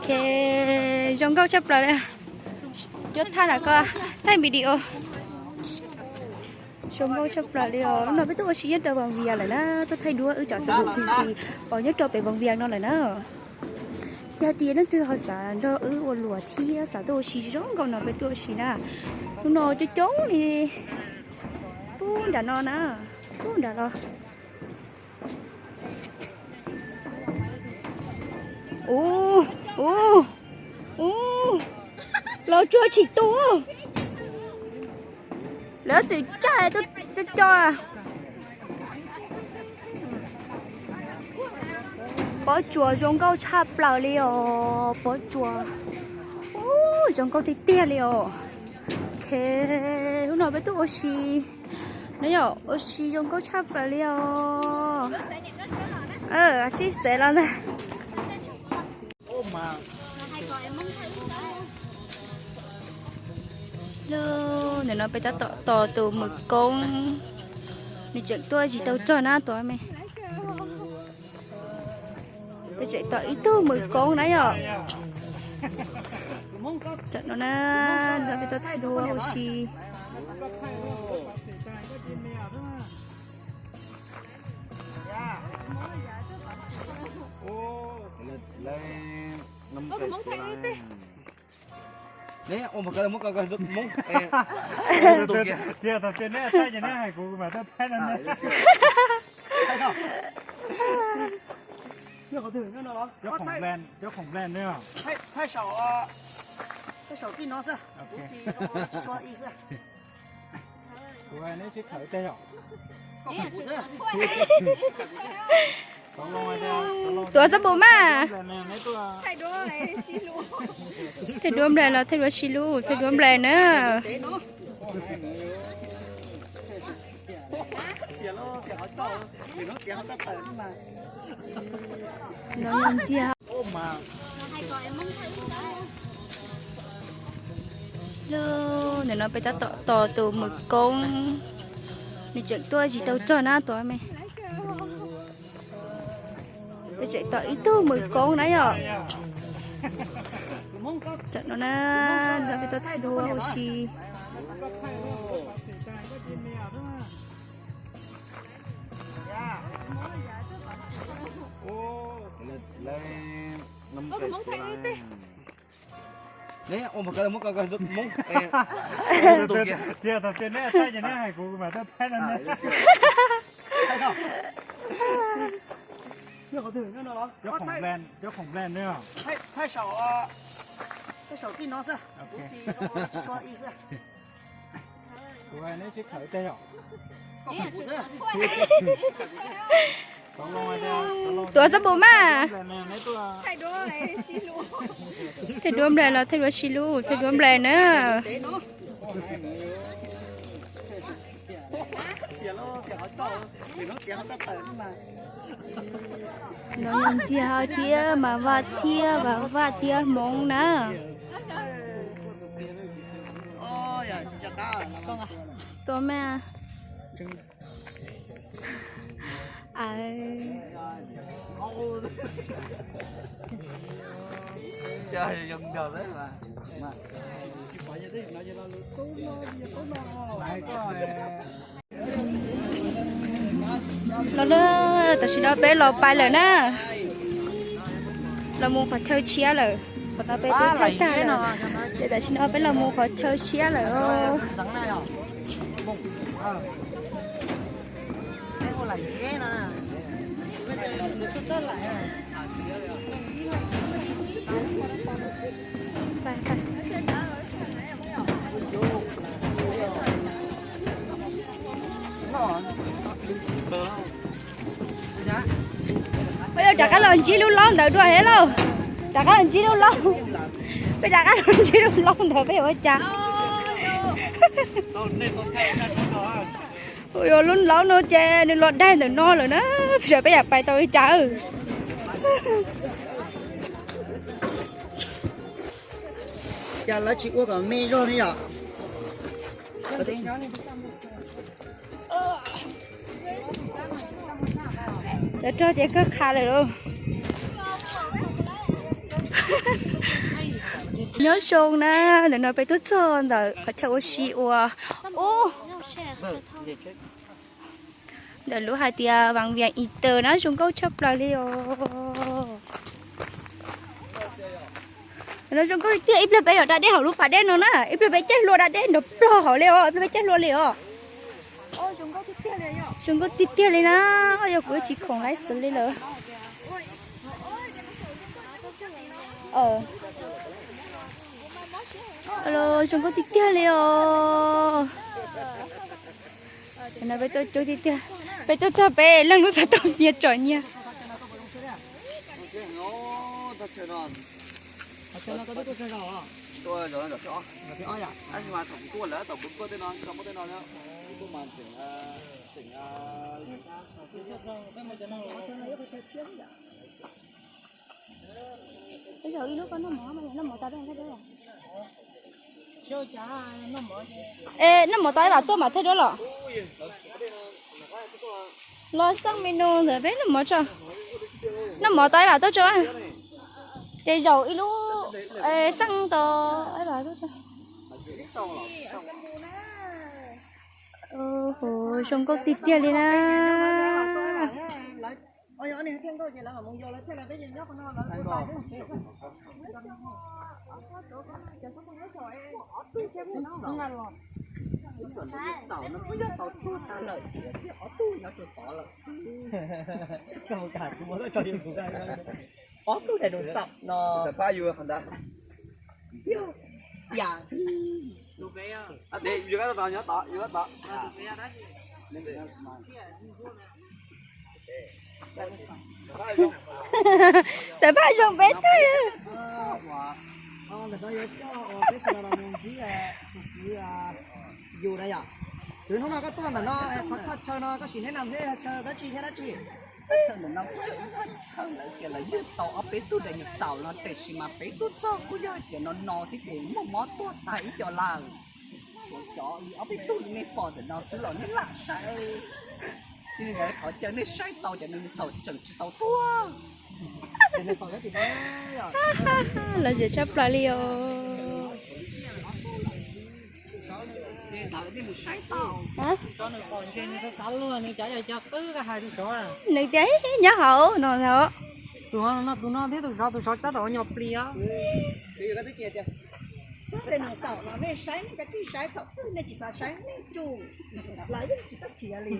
Ces zoo nkauj tshaj plaws li. Cuab thaj na koj, thaij video. Zoo nkauj tshaj plaws li os. Hnub no peb tuaj ua si nyob rau Voos Vias lawm na, tuaj thaij duab wb cov xab pum P C uas nyob rau pem Voos Vias no lawm na. Yog tias leej twg ho xav nrog wb ua luam thiab xav tuaj ua si zoo nkauj no peb tuaj ua si na. Hnub no coob coob li, pub nram no na, pub nram los. Ub, ub, ub, los tsuag tsis tu. Lawv txwm tsaij tuaj co. Pob tsuas zoo nkauj tshaj plaws li os, pob tsuas. Ub, zoo nkauj tiag tiag li os. Ok, hnub no peb tuaj ua si na yom, ua si zoo nkauj tshaj plaws li os. Tsib xev los ntag. Ntawm no peb tab tom tos tus mws koob, nws tseem tuaj tsis tau txog na tus me. Peb tseem tos ib tug mws koob na yom. Tam no na, peb tuaj thaij duab ua si. Tuav xab pum mas. Thaij duab nplais los thaij duab si lub, thaij duab nplais na. Ntxiag. Ntawm no peb tab tom tos tus mws koob, nws tseem tuaj tsis tau txog na tus me. Peb tseem tos ib tug mws koob na yom. Tam no na, peb tuaj thaij duab ua si. Tuav xab pum mas. Thaij duab nplais los thaij duab si lub, thaij duab nplais na. No yog Ntxiag thiab Mas Vaj thiab Vam Vaj thiab Hmoov na. Tua me. Los na, tam sim no peb los pais lawm na. Los mus qhov chaw tshiab lawm, qhov no peb twb thaij tag lawm, ces tam sim no peb los mus qhov chaw tshiab lawm. Rov qab los ntsib lub laub ntawd dua thiab lauj. Rov qab los ntsib lub laub. Peb rov qab los ntsib lub laub ntawd peb yuav ua cas? Ua lub laub no ces nws los daig ntawm no lawm na, peb yam pais tau li cas? Cas lawv tsis ua kom me zog ne yom? Cov rog ces kawg qha lawm lauj. Nyob zoo na, ntawm no peb tuaj txog ntawm qhov chaw ua si uas, ub, ntawm lub hais tias Vas Vias Ib Tawg na, zoo nkauj tshaj plaws li os. No zoo nkauj tiag tiag, ib pliag peb yuav da dej hauv lub pas dej no na, ib pliag peb caij hlua da dej nrov plog hauv li os, ib pliag peb caij hlua li os. Zoo nkauj tiag tiag li na, yog kuv tsis khoom laib xwb li lawm. Zoo nkauj tiag tiag li os. No peb tuaj coob tiag tiag, peb tuaj txog peb leej lub xov tooj nyiag tsom nyiag. Ib zaug ib lub koj noj mov, noj mov tau, noj mov tau ib vam tuaj mam thaij duab los. Los xeej menu ntawd peb noj mov tso. Noj mov tau ib vam tuaj tso. Ces zaum ib lub xeej tau ib vam tuaj tso. Zoo nkauj tiag tiag li na. Ob tug dinosaur no. Yog, yam xwb. Xam phaj zoo peb tag. Ntawm no yuav coj peb sawv daws los mus ntsib tus kwv yus na yom. Kwv, hnub no koj tuaj ntawm no, qhov thaj chaw no koj sim neb na, neb chaw dab tsi thiab dab tsi? Thaj chaw ntawm no kuj yog ib thaj chaw lawv tias lawv yug tau ob peb tug dinosaur no, tiam sis mas peb tuaj txog kuj yog hais tias no no thiab ces muaj mob tuag tag ib co lawm. Tshuav cov li ob peb tug li nej pom ntawm no xwb los nej lam saib. Thiab li ntawd thov caw nej saib tau cov dinosaur tseem tsis tau tuag. Lom zem tshaj plaws li os. Nws tias nyob hauv no. Tus no, tus no thiab tus sov, tus sov tab tom nyo plis os. Tus dinosaur no nej saib, nej cov tij saib thaum twg nej tsis xav saib nej tsuj, lawv yeej tsis txawj khiav li.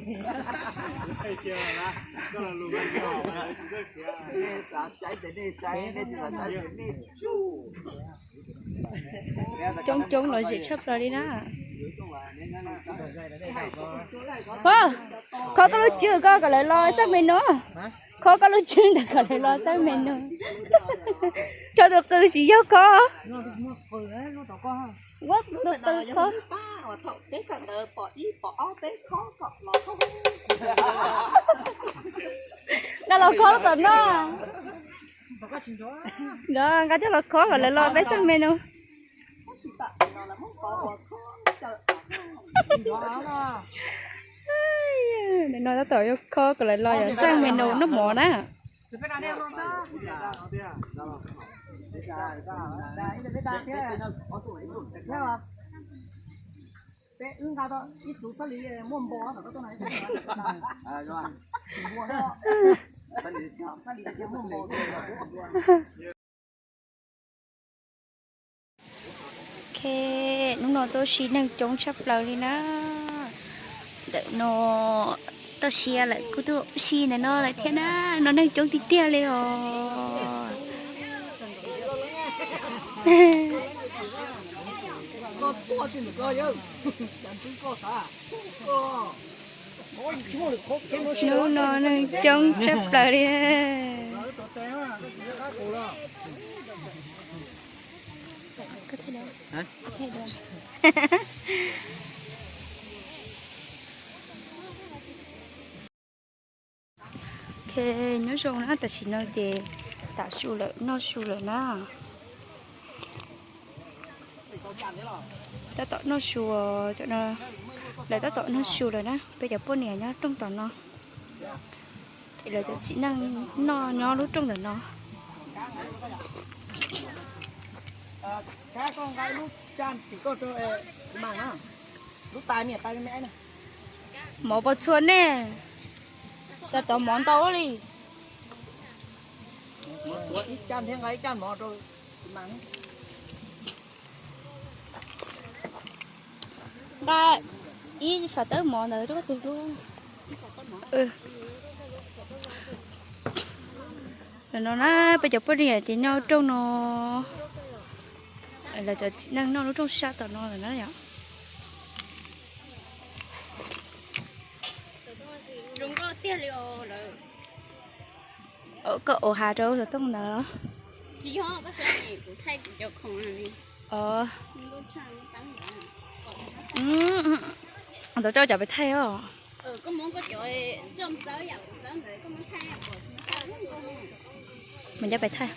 Nej xav saib ces nej saib, nej tsis xav saib ces nej tsuj. Coob coob lom zem tshaj plaws li na. Khov koj lub tswb ko kom lawv los xeej menu. Khov koj lub tswb ntawd kom lawv los xeej menu. Rau tus qw tsis yog khov. Ua tus qw khov. Nqa los khov tom no. Nqa coj los khov kom lawv los peb xeej menu. No tab tom yuav khov kom lawv los yog xeej menu noj mov na. Ok, hnub no tuaj ua si neeg coob tshaj plaws li na. Ntawm no toj siab lawm kuj tuaj ua si ntawm no lawm thiab na, no neeg coob tiag tiag li os. Hnub no neeg coob tshaj plaws li. Ok, nyob zoo na, tam sim no ces tam su lawm, noj su lawm na. Tab tom noj su, lawv tab tom noj su lawm na, peb cov poj niam nyob rooj tom no. Ces lawv cov txiv neej noj nyob lub rooj ntawm no. Koj nqa lub caj tim koj rau mas na, lub tais me tais me na. Mov pos txhua nej, cov tov mov ntau li. Ib caj thiab nqa ib caj mov rau mas. Nqa ib fam tawb mov ntawd rau koj tus hlub. Ntawm no na, peb cov poj niam ces nyob rooj no, lawv cov txiv neej noj lub rooj sab tom no lawm na yom. Koj ua hav rau xov tooj ntawd. Ntawd coj cov pes thaij os. Mus coj pes thaij.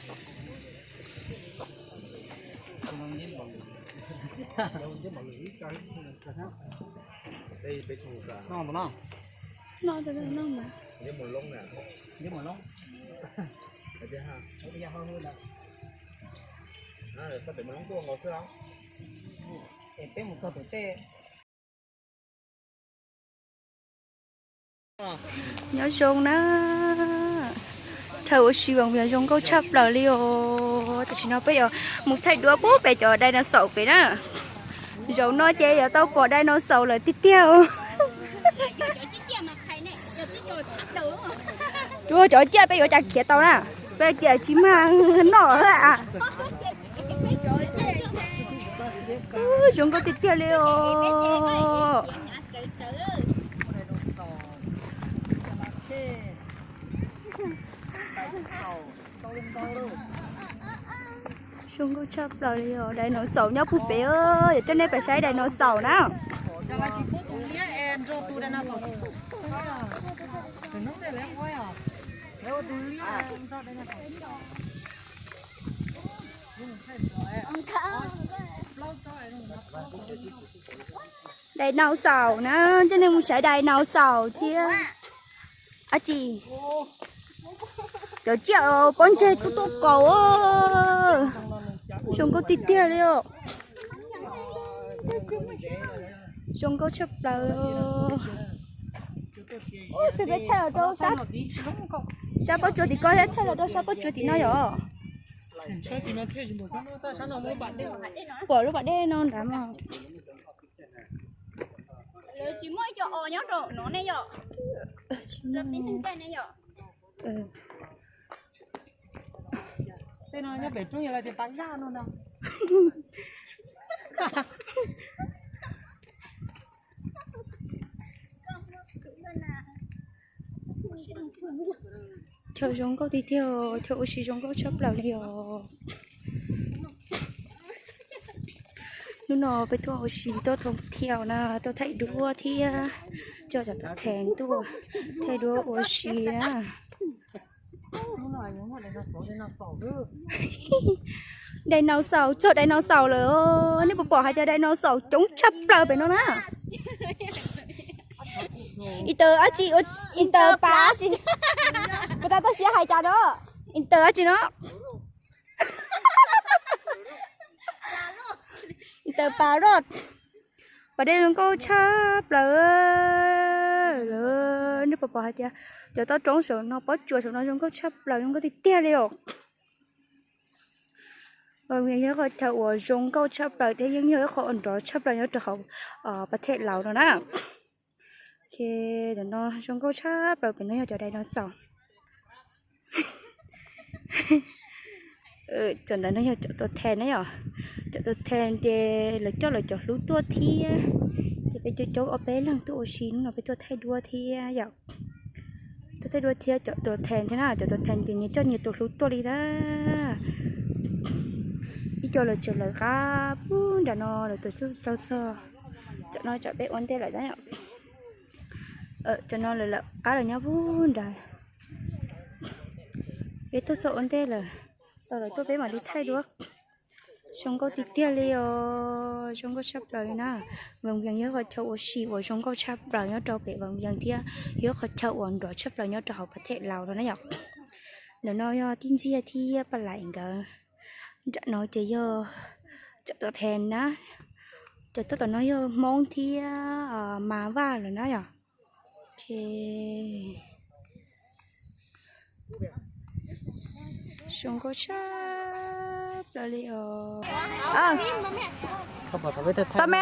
Peb mus txog pem tej. Nyob zoo na, chaw ua si Vaj Vias zoo nkauj tshaj plaws li os. Tam sim no peb yuav mus thaij duab pub pem cov dinosaur pem na. Zaum no ces yuav tau pom dinosaur lawm tiag tiag. Tsuas cov ciaj peb yuav cas khiav tau na, peb ciaj tsis mag noj. Zoo nkauj tiag tiag li os. Zoo nkauj tshaj plaws li os, dinosaur nyob puag pem. Yuav coj nej pem saib dinosaur na. Dinosaur na, coj nej mus saib dinosaur thiab. Ab tsi, cov tsiaj pob ntseg tuaj tuaj kaus. Zoo nkauj tiag tiag li os. Zoo nkauj tshaj plaws. Peb thaij los rau sab pob tsuas tim ko thiab, thaij los rau sab pob tsuas tim no yom. Pom lub pas dej no nrad mas. Lawv tsis muaj ib co os nyob rau no ne yom. Tej no nyob pem roob yog lawv tias pas daj no ntag. Chaw zoo nkauj tiag tiag, chaw ua si zoo nkauj tshaj plaws li os. Hnub no peb tuaj ua si tuaj thoob thiab na, tuaj thaij duab thiab coj cov tus thees tuaj thaij duab ua si na. Dinosaur, txog dinosaur lawm. Nej puas pom hais tias dinosaur coob tshaj plaws pem no na? Ib tawg ab tsi, ib tawg pas ab tsi. Puas tas toj siab hais cas no? Ib tawg ab tsi no? Ib tawg pas roj. Pas dej zoo nkauj tshaj plaws lawm. Nej puas pom hais tias cov toj roob saum no, pob tsuas saum no zoo nkauj tshaj plaws, zoo nkauj tiag tiag li os. Vaj Vias yog ib qhov chaw uas zoo nkauj tshaj plaws thiab yeej yog ib qhov uas nrov tshaj plaws nyob rau hauv pas thej Lauv no na. Ces cov no zoo nkauj tshaj plaws, pem no yog cov dinosaur. Cov ntawd no yog cov tus thees na yom. Cov tus thees ces lawv coj lawv cov hlub tuaj thiab. Ces peb coob coob ob peb leeg tuaj ua si, hnub no peb tuaj thaij duab thiab yom. Tuaj thaij duab thiab cov tus thees thiab na, cov tus thees ces nyias coj nyias tus hlub tuaj li na. Ib co lawv tseem lawv qab puag nram no, lawv tuaj txog, txog, txog. Cov no tsam peb ua ntej lawm na. Cov no lawv lawv qab lawv nyob puag nrad. Peb tuaj txog ua ntej lawm, tau lawv tuaj peb mam li thaij duab. Zoo nkauj tiag tiag li os, zoo nkauj tshaj plaws li na. Vaj Vias yog qhov chaw ua si uas zoo nkauj tshaj plaws nyob rau pem Vaj Vias thiab yog qhov chaw uas nrov tshaj plaws nyob rau hauv pas thej Lauv no na yom. Ntawm no yog tij Ntxiag thiab Paj Laim nkawd. Nram no ces yog cov tod thev na, cov tod tom no yog Hmoob thiab Mas Vaj lawm na yom. Ok, zoo nkauj tshaj plaws li os. Tau me,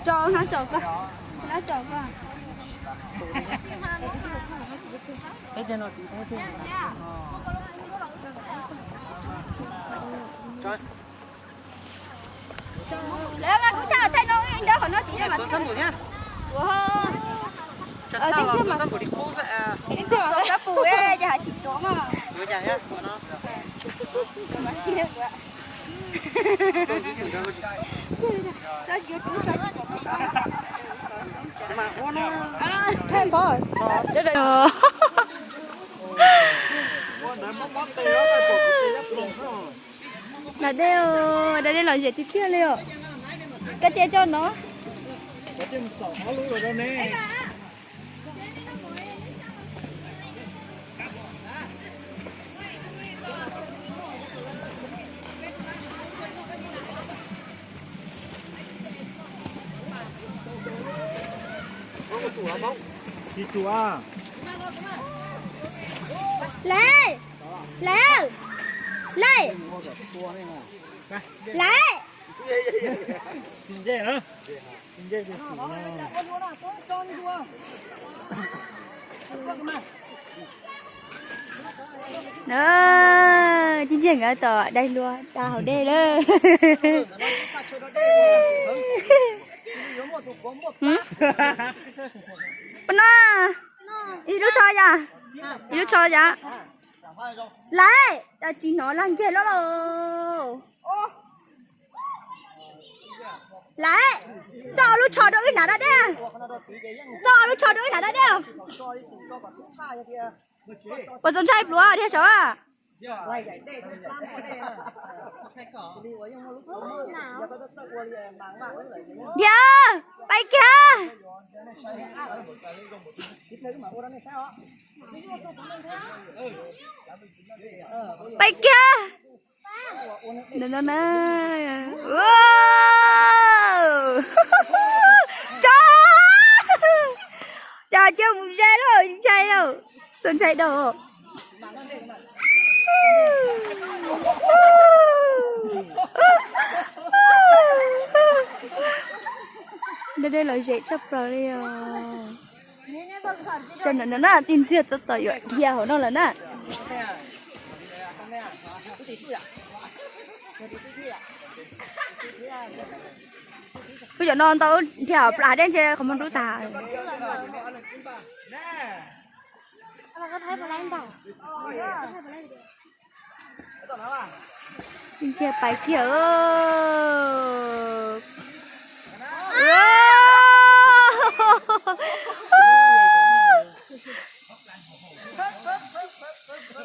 tso na, tso koj, na tso koj. Lawv mas kuv thaij thaij no nrab qhov no tim no mas. Ua, xab pum ces hais tsis tuav mas. Da dej, da dej lom zem tiag tiag li os. Koj cia coj no. Lej, lej, lej, lej. Tib ntsia nkawd tom dai hlua da hauv dej lawm. Pab no, ib lub tsho yam, ib lub tsho yam. Lawm, tsis hnov lag ntseg loj los. Lawm, xoj lub tsho rau wb hnav da dej. Xoj lub tsho rau wb hnav da dej. Puas txaus ntshai pluav dhia saud? Dhia, pais kiag. Pais kiag. Tso, cas cia mus ze lawm, ntshai lawm, txaus ntshai dau. Da dej lom zem tshaj plaws li os. Saib no na, tib ntsia tab tom yuav dhia hauv no lawm na. Kuv cov no ntau dhia hauv plas dej ntshe qhov muag dub tag. Ntsia pais kiag.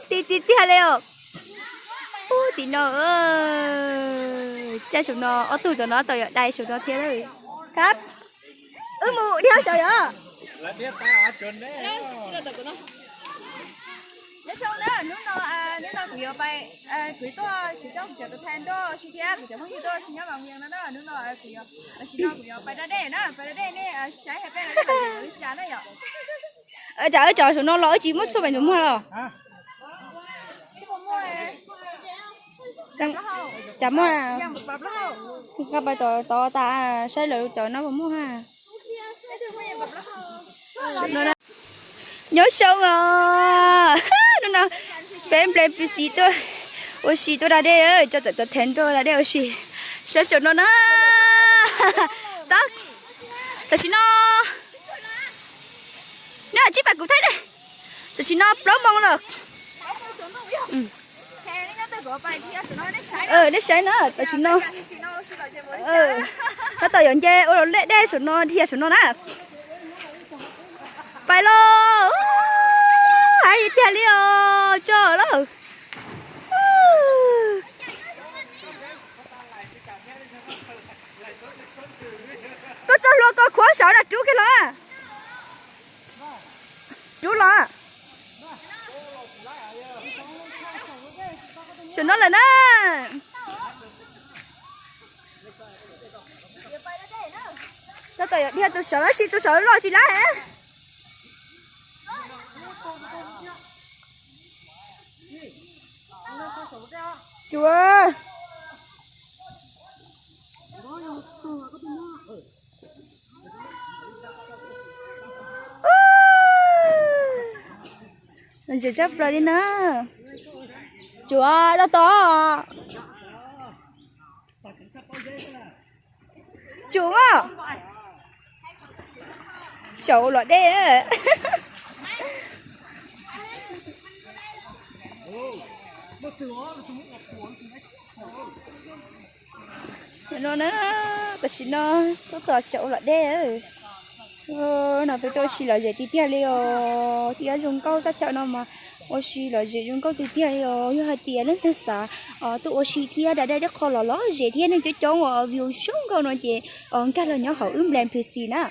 Ti ti tiag li os. Ub, tim no, caij saum no ob tug cov no tau yuav dai saum no thiab lawm. Kab, wb mus dhia saud yom. Nyob zoo na, hnub no, hnub no kuv yuav pais, kuv tuaj, kuv coj kuv cov tus thas nroj si thiab kuv cov phooj ywg tuaj si nyob Vam Vias no na, hnub no kuv yuav, tam sim no kuv yuav pais da dej na, pais da dej nej saib hais peb da dej li cas na yom. Tsam wb cov saum no los wb tsis muaj tshuaj pais ntxuav muag los? Cas muaj, nqa pais tod tas saib lawv cov no puas muaj ha. Nyob zoo os, hnub no peb nplej pis xis tuaj ua si tuaj da dej, tso tawm tau thev nroj da dej ua si. Saib saum no na, tam sim no, neb tsib pais kuv thaij dej, tam sim no plaub moos lawm. Nej saib na, tam sim no tab tom yuav nce ua lej dej saum no dhia saum no na. Pais los, haib tiag li os, tso lawm. Koj txoj hlua koj khuav saud na, rub kiag los. Rub los. Tseem no lawm na. Tab tom yuav dhia tus saud tab sis tus saud loj tsis laj. Tsuav. Ntxim tshaj plaws li na. Tsuav, loj tod. Tsuav mas. Xyaum los dej. No na, tam sim no tuaj tom xyaum los dej. No peb tuaj ua si lom zem tiag tiag li os, thiab zoo nkauj tab chaw no mas ua si lom zem zoo nkauj tiag tiag li os. Yog hais tias leej twg xav tuaj ua si thiab da dej tej qho los lom zem thiab neeg coob coob uas view zoo nkauj no ces nkag los nyob hauv wb Nplees P C na.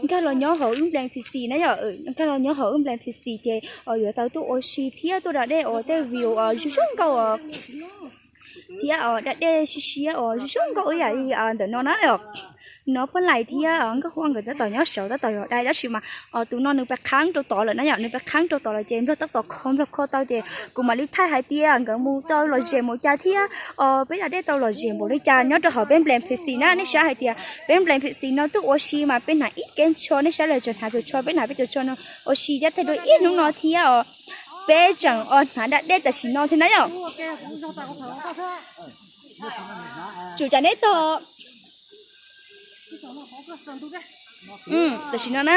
Nkag los nyob hauv wb Nplees P C na yom, nkag los nyob hauv wb Nplees P C ces yuav tau tuaj ua si thiab tuaj da dej uas tej view zoo zoo nkauj os, thiab da dej siab siab uas zoo zoo nkauj ib yam li ntawm no na yom. No Paj Lais thiab Nkauj Huab nkawd tab tom nyob saud tab tom yog dai tab sis mas tus no nws pab qhaab rau tod lawm na yom, nws pab qhaab rau tod lawm ces Nplog tab tom kho, Nplog kho tau ces kuv mam li thaij hais tias nkawd mus tau lom zem npaum cas thiab peb da dej tau lom zem npaum li cas nyob rau hauv peb Nplees P C na. Nej saib hais tias peb Nplees P C no tuaj ua si mas peb hnav ib kev tsho, nej saib lawv tseem hnav cov tsho, peb hnav peb cov tsho no ua si thiab thaij dua ib hnub no thiab os. Peb tseem hnav da dej tam sim no thiab na yom. Tsum cas neb tog. Tam sim no na,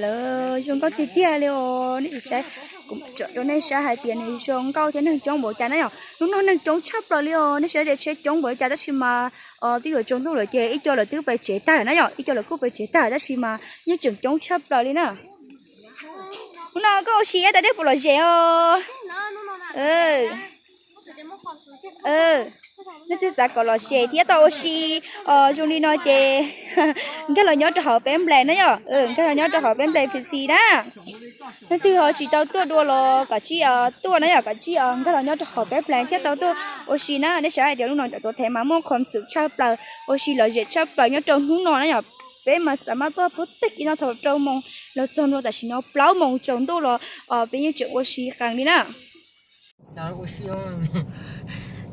lawv zoo nkauj tiag tiag li os, nej tsis saib, kuv tsom rau nej saib hais tias nws zoo nkauj thiab neeg coob npaum cas na yom. Hnub no neeg coob tshaj plaws li os, nej saib tias tsheb coob npaum li cas tab sis mas twb yuav tsaus ntuj lawm ces ib co lawv twb pais tsev tag lawm na yom, ib co lawv kuj pais tsev tag tab sis mas yeej tseem coob tshaj plaws li na. Hnub no koj ua si da dej puas lom zem os? Leej twg xav kom lom zem thiab tau ua si zoo li no ces nkag los nyob rau hauv peb Nplees na yom, nkag los nyob rau hauv peb Nplees P C na. Leej twg ho tsis tau tuaj dua los kom tsij tuaj na yom, kom tsij nkag los nyob rau hauv peb Nplees thiab tau tuaj ua si na. Nej saib hais tias lub no cov tuav thev mas muaj qhov xwm tshaj plaws, ua si lom zem tshaj plaws nyob rau hnub no na yom. Peb mas xav mas tuaj puag tag kis no thaum rau moos los txog ntua tam sim no plaub moos tsaus ntuj los peb yeej tseem ua si qees li na.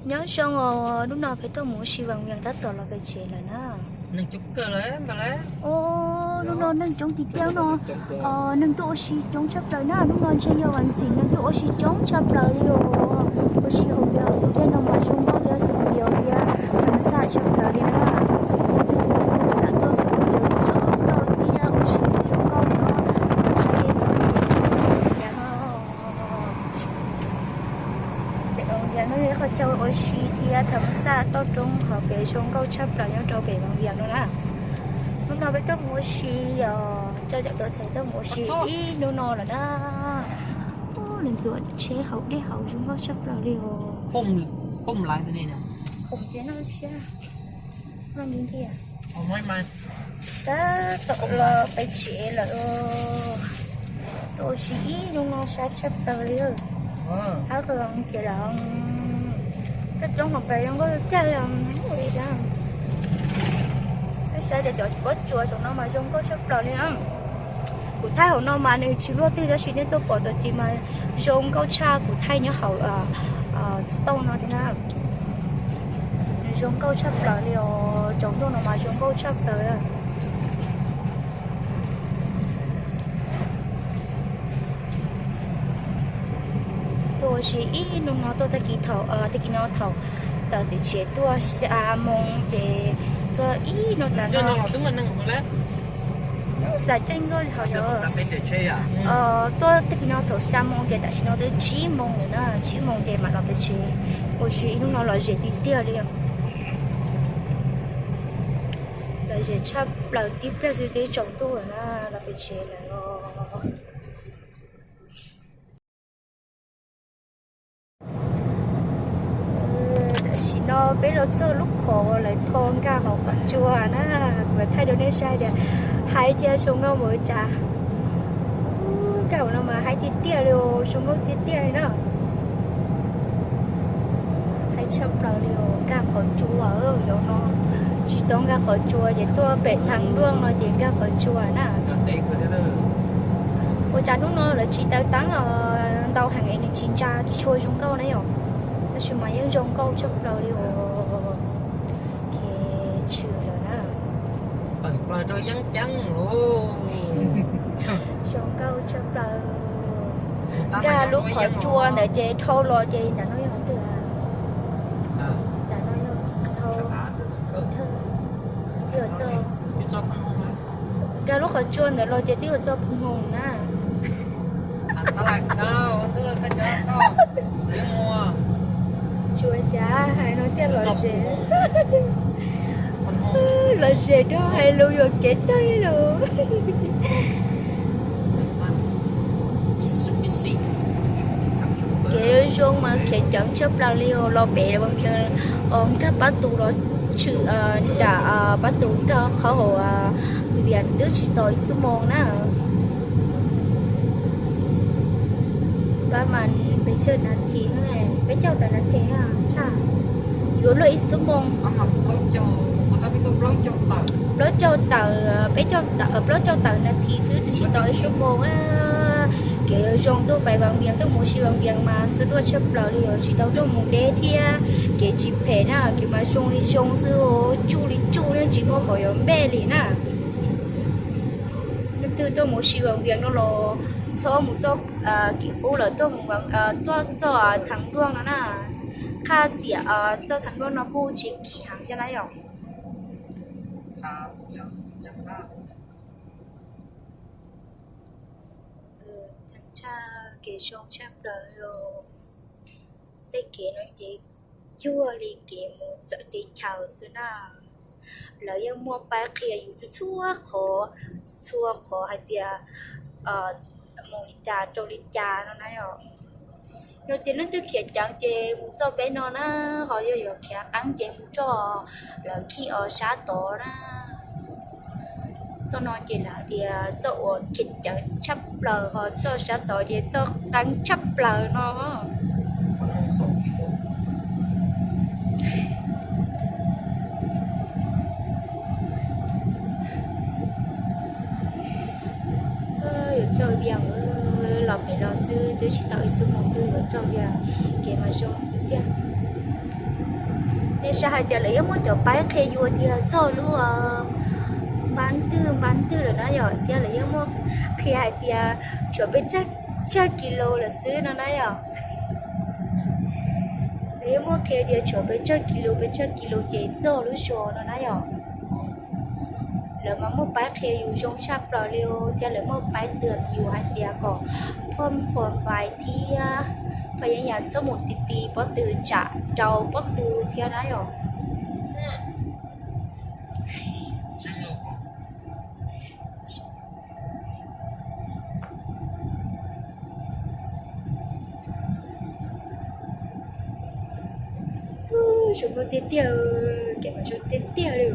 Nyob zoo os, hnub no peb tuaj mus ua si Vaj Vias tab tom los pem tsev lawm na. Hnub no neeg coob tiag tiag no, neeg tuaj ua si coob tshaj plaws na. Hnub no ntshe yog vas ntxim neeg tuaj ua si coob tshaj plaws li os. Ua si hauv pem tus dej no mas zoo nkauj thiab xum npias thiab tham xaj tshaj plaws li na. Tham xaj tuaj xum npias zoo nkauj thiab ua si zoo nkauj no. Saib dej no ces pem Vaj Vias no yog ib qhov chaw ua si thiab tham xaj toj roob hauv pem zoo nkauj tshaj plaws nyob rau pem Vaj Vias no na. Hnub no peb tuaj mus ua si os, coj cov tuav thev tuaj mus ua si ib hnub no lawm na. Nws ntxuav tsheb hauv dej hauv zoo nkauj tshaj plaws li os. Khoom ces no siab. Tab tom los pem tsev lawm. Tuaj ua si ib hnub no sab tshaj plaws li. Hab kawg kiag lawm. Coob coob hauv pem zoo nkauj tiag li. Peb saib tias cov pob tsuas saum no mas zoo nkauj tshaj plaws li na. Kuv thaij hauv no mas nws tsis luaj twg tab sis nej tuaj pom tau ces mas zoo nkauj tshaj kuv thaij nyob hauv xov tooj no tiag na. Nws zoo nkauj tshaj plaws li os, tsaus ntuj no mas zoo nkauj tshaj plaws. Tuaj ua si ib hnub no tuaj tag kis thaum, tag kis no thaum tawm tim tsev tuaj xya moos ces tuaj ib hnub tas no. Xav ceeb nkauj li hauv yog tuaj tag kis no thaum xya moos ces tam sim no twb tsib moos lawm na, tsib moos ces mam los pem tsev. Ua si ib hnub no lom zem tiag tiag li. Lom zem tshaj plaws tib pliag xwb twb tsaus ntuj lawm na, los pem tsev lawm os. Tam sim no peb los txog lub qhov lawv tho nkag hauv qhov tsua na, kuv thaij rau nej saib tias hais tias zoo nkauj npaum li cas. Zaum no mas haib tiag tiag li os, zoo nkauj tiag tiag li na. Haib tshaj plaws li os, nkag qhov tsua, zaum no tsis tau nkag qhov tsua ces tuaj pem thaj luaj no ces nkag qhov tsua na. Ua cas hnub no lawv tsis taw teeb los ntau heev es nws tsis ntsa tsis tshua zoo nkauj na yom. Tab sis mas yeej zoo nkauj tshaj plaws li os. Kev tshwm lawm na. Zoo nkauj tshaj plaws. Nkag lub qhov tsua ntawd ces dhau los ces nram no yog twg? Nram no yog dhau. Nkag lub qhov tsua ntawd los ces twb yuav txog Phoos Hoos na. Tsis ua cas, hais no thiaj lom zem. Lom zem rau hais lus yuam kev tag li lawm. Kev zoo mas khiav ceev tshaj plaws li os, los pem nkag pab tus los tshwm nram pab tus nkag qhov hauv Vias twb tsis tau ib xuab moos na. Pab mas peb caug nas this, peb caug tawm nas this tshaj, yuav luag ib xuab moos. Plaub caug tawm, peb caug tawm, plaub caug tawm nas this xwb twb tsis tau ib xuab moos. Kev zoo tuaj pais Vas Vias tuaj mus si Vas Vias mas xwb duaj tshaj plaws li os, tsis tau tuaj mus deb thiab. Kev tsis phem na, kev mas zoo li zoo xwb, tsuj li tsuj, yeej tsis muaj qhov yuav npej li na. Leej twg tuaj mus si Vas Vias no los txhob mus txoj kev qub lawm, tuaj mus tuaj txoj thaj luaj no na. Qhaj xiam txoj thaj luaj no kuj tsis kim heev thiab na yom. Tseem tshaj kev zoo tshaj plaws li. Tej kev no ces cuag li kev mus txawv teb chaws xwb na. Lawv yeej muaj paib qhia yus txhua txhua qhov, txhua txhua qhov hais tias mus li cas rau li cas no na yom. Yog tias leej twg khiav ceev ces mus txoj peb no na, ho yog yuav khiav qeeb ces mus txoj lawv khij os sab tod na. Txoj no ces lawv hais tias txoj uas khiav ceev tshaj plaws, ho txoj sab tod ces txoj qeeb tshaj plaws no. Yuav txog Vias, los pem los xwb twb tsis tau ib xuab moos twb yuav txog Vias, kev mas zoo tiag tiag. Nej saib hais tias lawv yeej muaj cov paib qhia yus tias txog lub npab twg npab twg lawm na yom, thiab lawv yeej muaj qhia hais tias tshuav pes tsawg kis lus lawm xwb no na yom. Lawv yeej muaj qhia tias tshuav pes tsawg kis lus, pes tsawg kis lus ces txog lub zos no na yom. Lawv mas muaj paib qhia yus zoo tshaj plaws li thiab lawv muaj paib twg yus hais tias kom phoj khuas vais thiab phaj yeeb yam txhob mus ti ti pob tw tsam rau pob tw thiab na yom. Zoo nkauj tiag tiag, kev mas zoo tiag tiag li.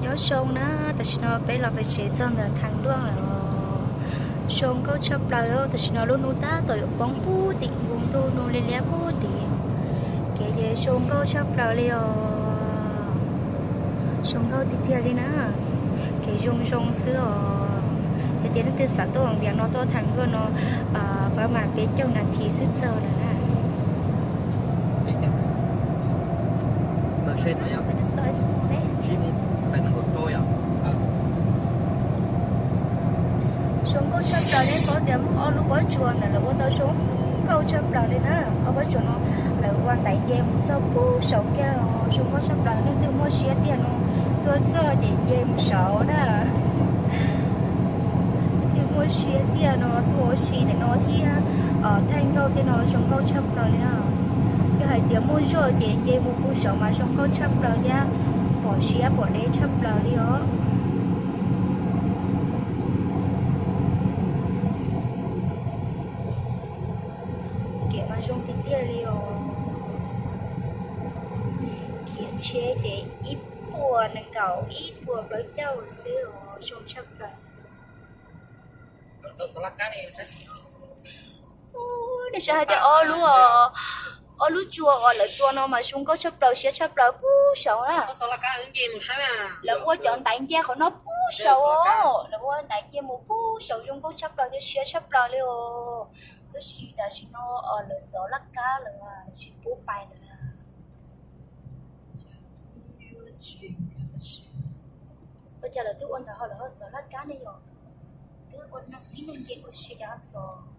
Nyob zoo na, tam sim no peb los pem tsev txog ntawm Thaj Luaj lawm. Zoo nkauj tshaj plaws, tam sim no lub hnub tab tom yuav poob pub tim npoo ntuj, nub liab liab pub tim. Kev ces zoo nkauj tshaj plaws li os. Zoo nkauj tiag tiag li na. Kev zoo zoo xwb os. Yog tias leej twg xav tuaj Vas Vias no tuaj Thaj Luaj no, pab mas peb caug nas this xwb txog lawm na. Zoo nkauj tshaj plaws, nej paub tias muaj ob lub pob tsuas ntawm lawv ua tau zoo nkauj tshaj plaws li na. Ob pob tsuas no lawv ua ntaiv nce mus txog puag saud kiag, zoo nkauj tshaj plaws. Leej twg muaj siab tiag no tuaj txog ces nce mus saud na. Leej twg muaj siab tiag no tuaj ua si ntawm no thiab. Thaij nkauj tej no zoo nkauj tshaj plaws li na. Yog hais tias muaj zog ces nce mus puag saud mas zoo nkauj tshaj plaws thiab, pom siab pom deb tshaj plaws li os. Tsheb ces ib puas nees nkaum ib puas plaub caug xwb os, zoo tshaj plaws. Nej saib hais tias ob lub, ob lub tsua uas lawv tua no mas zoo nkauj tshaj plaws, siab tshaj plaws puag saud na. Lawv ua cov ntaiv nce qhov no puag saud, lawv ua ntaiv nce mus puag saud zoo nkauj tshaj plaws thiab siab tshaj plaws li os. Tab sis tam sim no lawv xov laj kab lawm, lawv tsis pub pais lawm. Ua cas lawv twb ua ntawd ho lawv ho xov laj kab ne yom? Twb ua ib neeg nce ua si cas ho xov.